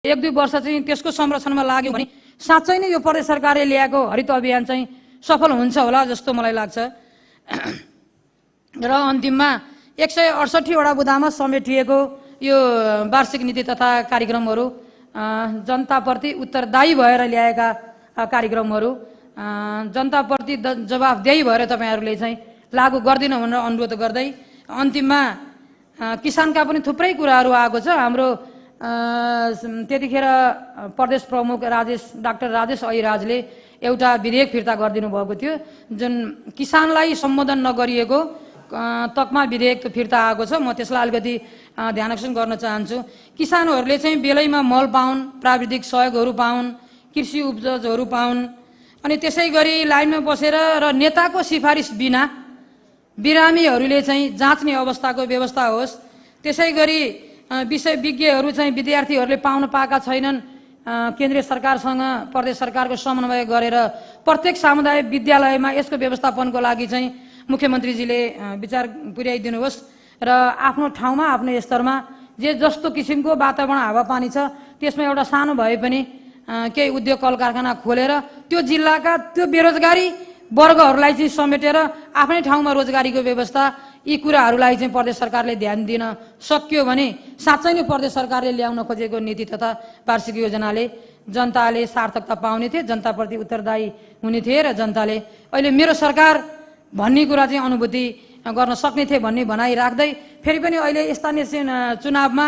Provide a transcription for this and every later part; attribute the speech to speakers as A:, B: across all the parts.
A: 1-2 वर्ष चाहिँ त्यसको संरक्षणमा लाग्यो भने साँच्चै नै यो प्रदेश सरकारले ल्याएको हरित अभियान चाहिँ सफल हुन्छ होला जस्तो मलाई लाग्छ। र अन्तिममा 168वटा बुदामा समेटिएको यो वार्षिक नीति तथा कार्यक्रमहरू जनताप्रति उत्तरदायी भएर ल्याएका कार्यक्रमहरू जनताप्रति जवाफदेही भएर तपाईहरूले चाहिँ लागू गर्दिन भनेर अनुरोध गर्दै अन्तिममा किसानका पनि थुप्रै कुराहरू आएको छ। हाम्रो त्यतिखेर प्रदेश प्रमुख डाक्टर राजेश ऐराजले एउटा विधेयक फिर्ता गरिदिनु भएको थियो, जुन किसानलाई सम्बोधन नगरिएको तकमा विधेयक फिर्ता आएको छ। म त्यसलाई अलिकति ध्यान आकर्षण गर्न चाहन्छु। किसानहरूले चाहिँ बेलैमा मल पाउन्, प्राविधिक सहयोगहरू पाउन्, कृषि उपजहरू पाउन्, अनि त्यसै गरी लाइनमा बसेर र नेताको सिफारिस बिना बिरामीहरूले चाहिँ जाँच्ने अवस्थाको व्यवस्था होस्। त्यसै गरी विषय विज्ञहरू चाहिँ विद्यार्थीहरूले पाउन पाएका छैनन्, केन्द्रीय सरकारसँग प्रदेश सरकारको समन्वय गरेर प्रत्येक सामुदायिक विद्यालयमा यसको व्यवस्थापनको लागि चाहिँ मुख्यमन्त्रीजीले विचार पुर्याइदिनुहोस् र आफ्नो ठाउँमा आफ्नो स्तरमा जे जस्तो किसिमको वातावरण हावापानी छ त्यसमा एउटा सानो भए पनि केही उद्योग कल कारखाना खोलेर त्यो जिल्लाका त्यो बेरोजगारी वर्गहरूलाई चाहिँ समेटेर आफ्नै ठाउँमा रोजगारीको व्यवस्था, यी कुराहरूलाई चाहिँ प्रदेश सरकारले ध्यान दिन सक्यो भने साँच्चै नै प्रदेश सरकारले ल्याउन खोजेको नीति तथा वार्षिक योजनाले जनताले सार्थकता पाउने थिए, जनताप्रति उत्तरदायी हुने थिए र जनताले अहिले मेरो सरकार भन्ने कुरा चाहिँ अनुभूति गर्न सक्ने थिए भन्ने भनाइ राख्दै फेरि पनि अहिले स्थानीय चुनावमा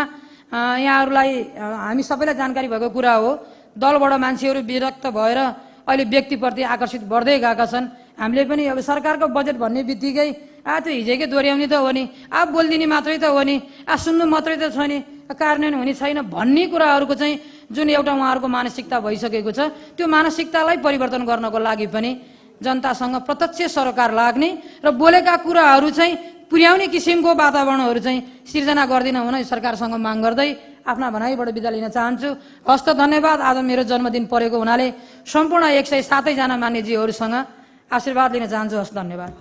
A: यहाँहरूलाई हामी सबैलाई जानकारी भएको कुरा हो, दलबाट मान्छेहरू विरक्त भएर अहिले व्यक्तिप्रति आकर्षित बढ्दै गएका छन्। हामीले पनि अब सरकारको बजेट भन्ने बित्तिकै आ त्यो हिजैकै दोहोऱ्याउने त हो नि, आ बोलिदिने मात्रै त हो नि, आ सुन्नु मात्रै त छ नि, कार्यान्वयन हुने छैन भन्ने कुराहरूको चाहिँ जुन एउटा उहाँहरूको मानसिकता भइसकेको छ त्यो मानसिकतालाई परिवर्तन गर्नको लागि पनि जनतासँग प्रत्यक्ष सरोकार लाग्ने र बोलेका कुराहरू चाहिँ पुर्याउने किसिमको वातावरणहरू चाहिँ सिर्जना गर्दिन हुन सरकारसँग माग गर्दै आफ्ना भनाइबाट बिदा लिन चाहन्छु। हस्त धन्यवाद। आज मेरो जन्मदिन परेको हुनाले सम्पूर्ण 107 जना मान्यजीहरूसँग आशीर्वाद लिन चाहन्छु। हस्त धन्यवाद।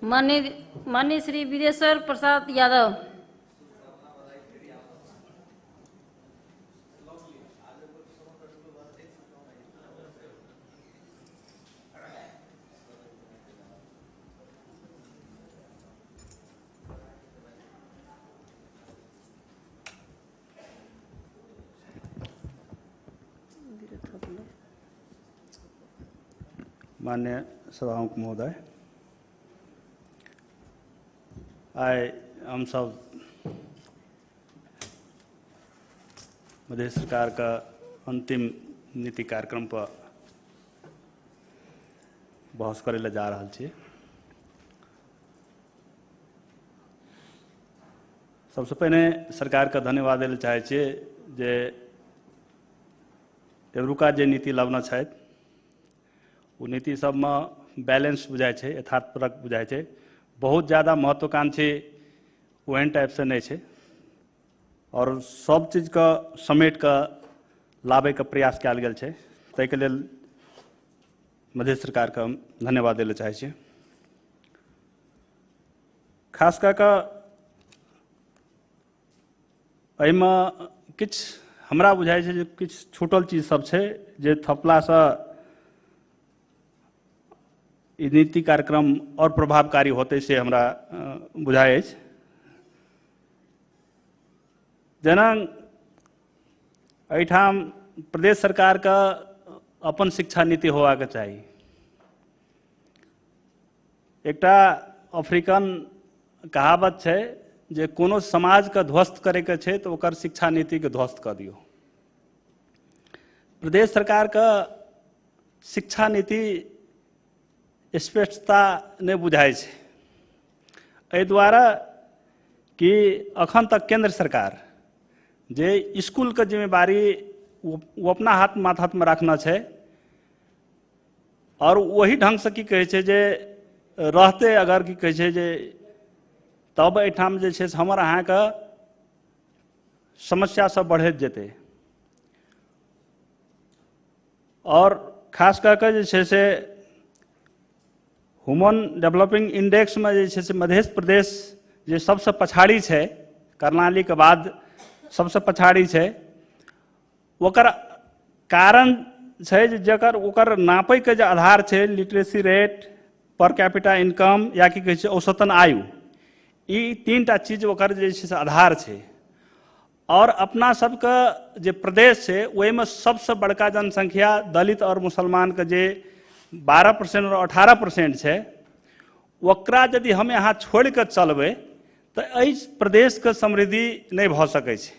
B: मान्य श्री विदेश्वर प्रसाद यादव।
C: मान्य सभामुख महोदय, आइ हम सब मध्य सरकार का अंतिम नीति कार्यक्रम पर बहस करे ला जा रहा छी। सबसे पहिने सरकार का धन्यवाद दै चाहे छियै जे एबरुका जे नीति लावना छथि ओ नीति सब में बैलेंस बुझाइ छै, यथार्थपरक बुझाइ छै, बहुत ज़्यादा महत्वाकांक्षी ओहन टाइप से नहीं छै और सब चीज़ का समेट कऽ लाबैके प्रयास कयल गेल छै। ताहिके लेल मध्य सरकारके हम धन्यवाद दै लए चाहै छी। खास कऽ कऽ एहिमे किछु हमरा बुझाइ छै जे किछु छूटल चीज सब छै जे थपलासँ ई नीति कार्यक्रम और प्रभावकारी होते से हमरा बुझाइ अछि। जेना एहिठाम प्रदेश सरकारके अपन शिक्षा नीति होबाक चाही। एकटा अफ्रीकन कहावत छै जे कोनो समाजके ध्वस्त करैके छै तऽ ओकर शिक्षा नीतिके ध्वस्त कऽ दियौ। प्रदेश सरकारके शिक्षा नीति स्पष्टता नहि बुझाइ छै, एहि दुआरे कि अखन तक केंद्र सरकार जे स्कूलके जिम्मेवारी वो अपना हाथ माथामे रखना छै और वही ढंगसँ की कहै छै जे रहते अगर की कहै छै जे तब एहिठाम जे छै हमर अहाँके समस्या सब बढ़ैत जेतै। और खास कऽ कऽ जे छै से ह्यूमन डेवलपिंग इंडेक्समे जे छै से मध्य प्रदेश जे सबसँ पछाड़ी छै, कर्णालीके बाद सबसँ पछाड़ी छै। ओकर कारण छै जे जकर ओकर नापैके जे आधार छै literacy rate, per capita income या की कहै छै औसतन आयु, ई 3टा चीज ओकर जे छै से आधार छै। और अपना सबके जे प्रदेश छै ओहिमे सबसँ बड़का जनसंख्या दलित और मुसलमानके जे 12% और 18% छै, ओकरा यदि हम यहाँ छोड़ि कऽ चलबै तऽ एहि प्रदेशके समृद्धि नहि भऽ सकै छै।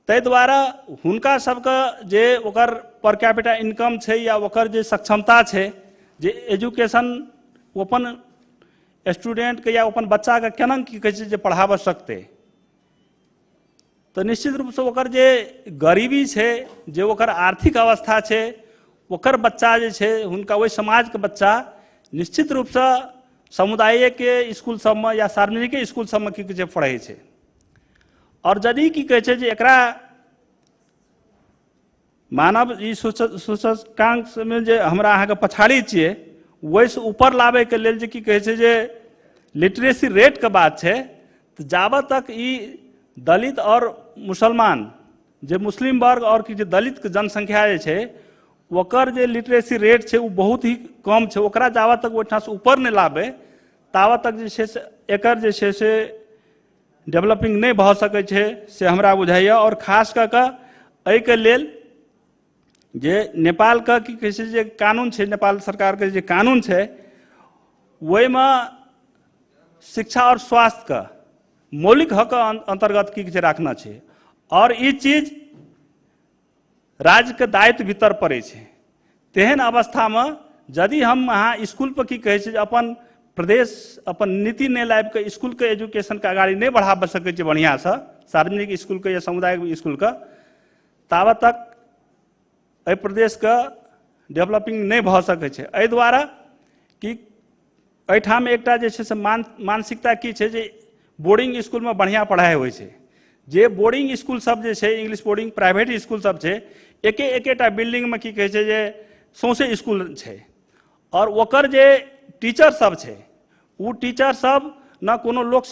C: ताहि दुआरे हुनका सबके जे ओकर पर कैपिटा इनकम छै या ओकर जे सक्षमता छै जे एजुकेशन ओ अपन स्टूडेंटके या अपन बच्चाके केना की कहै छै जे पढ़ाबऽ सकतै, तऽ निश्चित रूपसँ ओकर जे गरीबी छै, जे ओकर आर्थिक अवस्था छै, ओकर बच्चा जे छै हुनका ओहि समाजके बच्चा निश्चित रूपसँ समुदायके स्कूल सबमे या सार्वजनिक स्कूल सबमे की कहै छै पढ़ै छै। और यदि की कहै छै जे एकरा मानव ई सूचकांकमे जे हमरा अहाँके पछाड़ी छियै ओहिसँ ऊपर लाबैके लेल जे की कहै छै जे लिटरेसी रेटके बात छै, तऽ जाबत तक ई दलित और मुसलमान जे मुस्लिम वर्ग और की जे दलितके जनसंख्या जे छै ओकर जे लिटरेसी रेट छै ओ बहुत ही कम छै, ओकरा जाबत तक ओहिठामसँ ऊपर नहि लाबै ताबत तक जे छै से एकर जे छै से डेवलपिंग नहि भऽ सकै छै, से हमरा बुझाइए। और खास कऽ कऽ एहिके लेल जे नेपालके की कहै छै जे कानून छै, नेपाल सरकारके जे कानून छै ओहिमे शिक्षा और स्वास्थ्यके मौलिक हक अंतर्गत की कहै छै राखना छै, और ई चीज राज्यके दायित्व भीतर पड़ै छै। तेहन अवस्थामे यदि हम अहाँ स्कूल पर की कहै छै जे अपन प्रदेश अपन नीति नहि लाबिके स्कूलके एजुकेशनके अगाड़ी नहि बढ़ाबऽ सकै छै बढ़िआँसँ, सार्वजनिक स्कूलके या सामुदायिक स्कूलके, ताबत तक एहि प्रदेशके डेवलपिंग नहि भऽ सकै छै। एहि दुआरे कि एहिठाम एकटा जे छै से मानसिकता की छै जे बोर्डिंग स्कूलमे बढ़िआँ पढ़ाइ होइ छै। जे बोर्डिंग स्कूल सब जे छै, इंग्लिश बोर्डिंग प्राइवेट स्कूल सब छै, एके एकेटा बिल्डिंगमे की कहै छै जे सौंसे स्कूल छै, और ओकर जे टीचर सब छै ओ टीचर सब न कोनो लोक